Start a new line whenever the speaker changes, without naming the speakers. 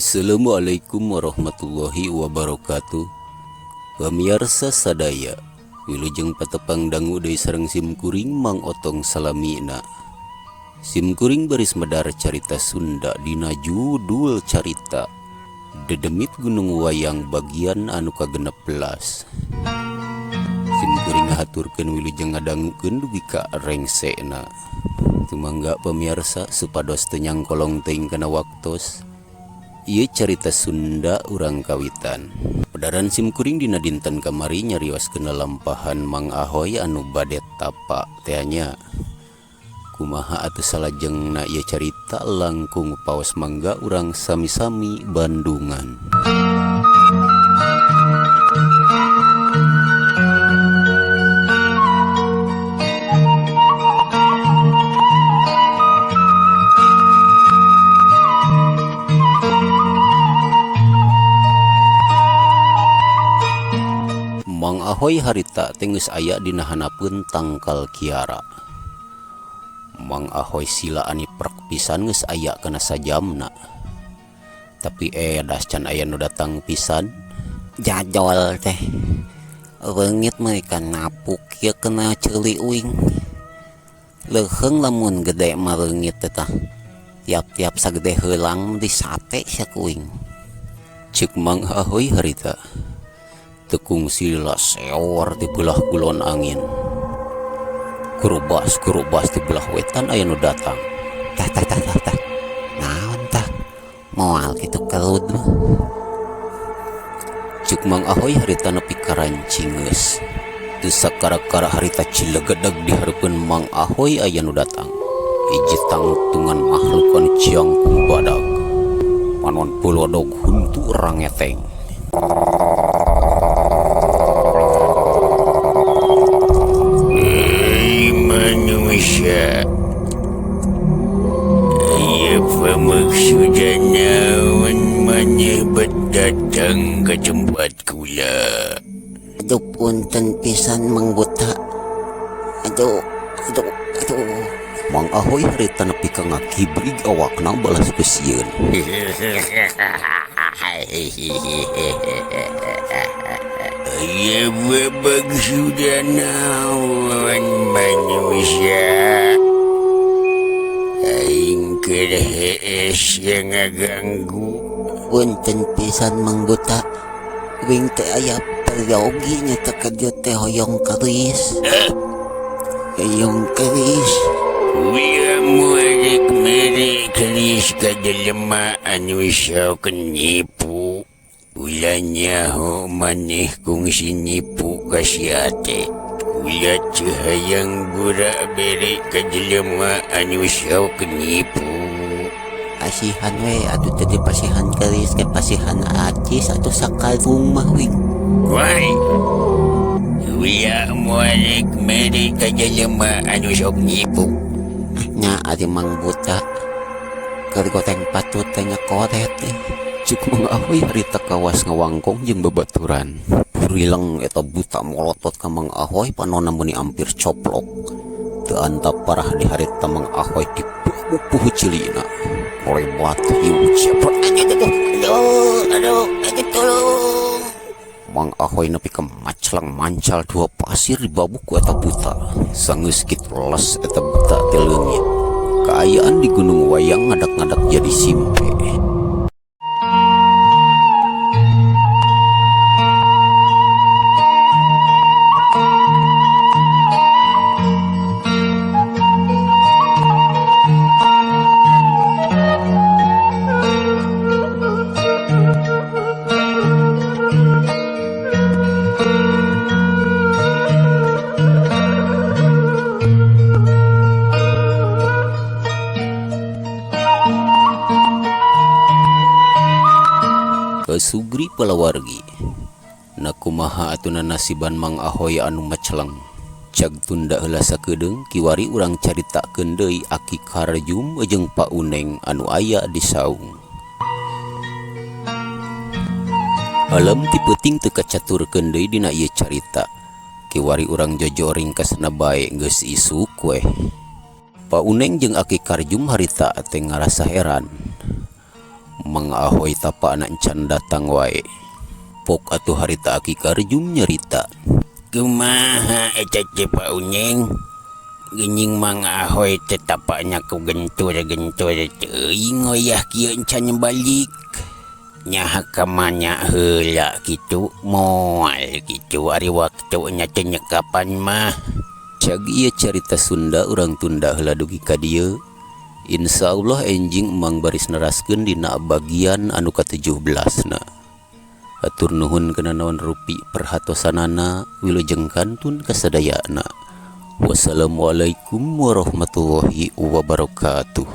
Assalamualaikum warahmatullahi wabarakatuh. Pamiarsa sadaya, wilujeng patepang dangu deui sareng sim kuring Mang Otong salamina. Sim kuring baris medar carita Sunda dina judul carita Dedemit Gunung Wayang bagian anu ka-16. Sim kuring ngahaturkeun wilujeng ngadangukeun dugi ka rengsena. Tumangga pamiarsa supados teu nyangkolong teuing kana waktos. Ieu carita Sunda urang kawitan. Pedaran simkuring dina dinten kamari nyarioskeun lalampahan Mang Ahoy anu bade tapa teh nya. Kumaha atuh salajengna ieu carita langkung paos mangga urang sami-sami Bandungan. Mang Ahoy harita teh geus aya dina hanapeun tangkal kiara. Mang Ahoy sila ani prek pisan geus aya kana sajamna. Tapi edas can aya nu datang pisan.
Jajol teh reungit mereka napuk ieu kena ceuli uing. Leuheung lamun gede mah reungit teh tah. Tiap-tiap sagede heulang disate sia ku uing.
Ceuk Mang Ahoy harita. Tekung sila seor di belah kulon angin. Kurubas kurubas di belah wetan aya nu datang.
Tah tah tah tah tah. Naon tah? Moal kitu kelud mah.
Ceuk Mang Ahoy harita nepi ka rancingeus. Teu sakara-kara harita cilegedeg di hareupeun Mang Ahoy aya nu datang. Hiji tangtungan makhluk anu ciangkung badag. Panon pulodog huntu rangeteng.
Hei manusia, aya pamaksudan naon maneh bet datang ka tempat kula?
Aduh punten pisan Mang Buta. Aduh, aduh, aduh.
Mang Ahoy harita nepi ka ngakibrig awakna balas ku sieun.
Aya babagsudan naon manusia? Aing keur hees yang ngaganggu.
Punten pisan Mang Buta. Wing teh aya peryogi nya teh ka dieu teh hoyong keris. Hoyong keris.
Uya muarik mere keris ka jelema anu sok nipu. Ulah nyaho maneh kungsi nipu ka sia teh. Ulah teu hayang burak bere ka jelema anu sok nipu.
Pasihan we atuh teh dipasihan keris ke pasihan acis atuh sakalung mah wing.
Wai. Uya muarik mere ka jelema anu sok nipu.
Nya ari Mang Buta keur goteng patut teh nyakoret teh.
Cuk Mang Ahoy harita kawas ngawangkong jeung babaturan. Burileng eta buta molotot ka Mang Ahoy panonna meuni ampir coplok. Teu antap parah di harita Mang Ahoy dipupuh ceulina. Kolebat hiu cepet.
Aduh, aduh, aduh, aduh, tolong.
Mang Ahoy nepi ka maclang mancal dua pasir dibabuk ku eta buta. Sanggeus kitu les eta buta teh leungit. Kaayaan di Gunung Wayang ngadak-ngadak jadi simpe. Sugri palawargi. Na kumaha atuna nasiban Mang Ahoy anu maceleng. Cag tunda heula sakedeung kiwari urang caritakeun deui Aki Karjum jeung Pak Uneng anu aya di saung. Alam ti peuting teu kacaturkeun deui dina ieu carita. Kiwari urang jojo ringkasna bae geus isuk weh. Pak Uneng jeung Aki Karjum harita teh ngarasa heran. Mang Ahoy tapakna encan datang wae. Pok atuh harita Aki Karjum nyarita.
Kumaha eta teh, Pak Unyeng? Geuning Mang Ahoy teh tapakna ku gentur-gentur teuing, ngoyah kieu encan balik. Nyaha ka mana heula kitu, moal kitu ari waktunya teh nyekapan mah.
Cag ieu carita Sunda urang tunda heula dugi ka dieu. Insya Allah enjing Emang baris neraskeun dina bagian anu ka-17 na. Hatur nuhun kana naon rupi perhatosanana, wilujeng kantun kasadayana. Wassalamualaikum warahmatullahi wabarakatuh.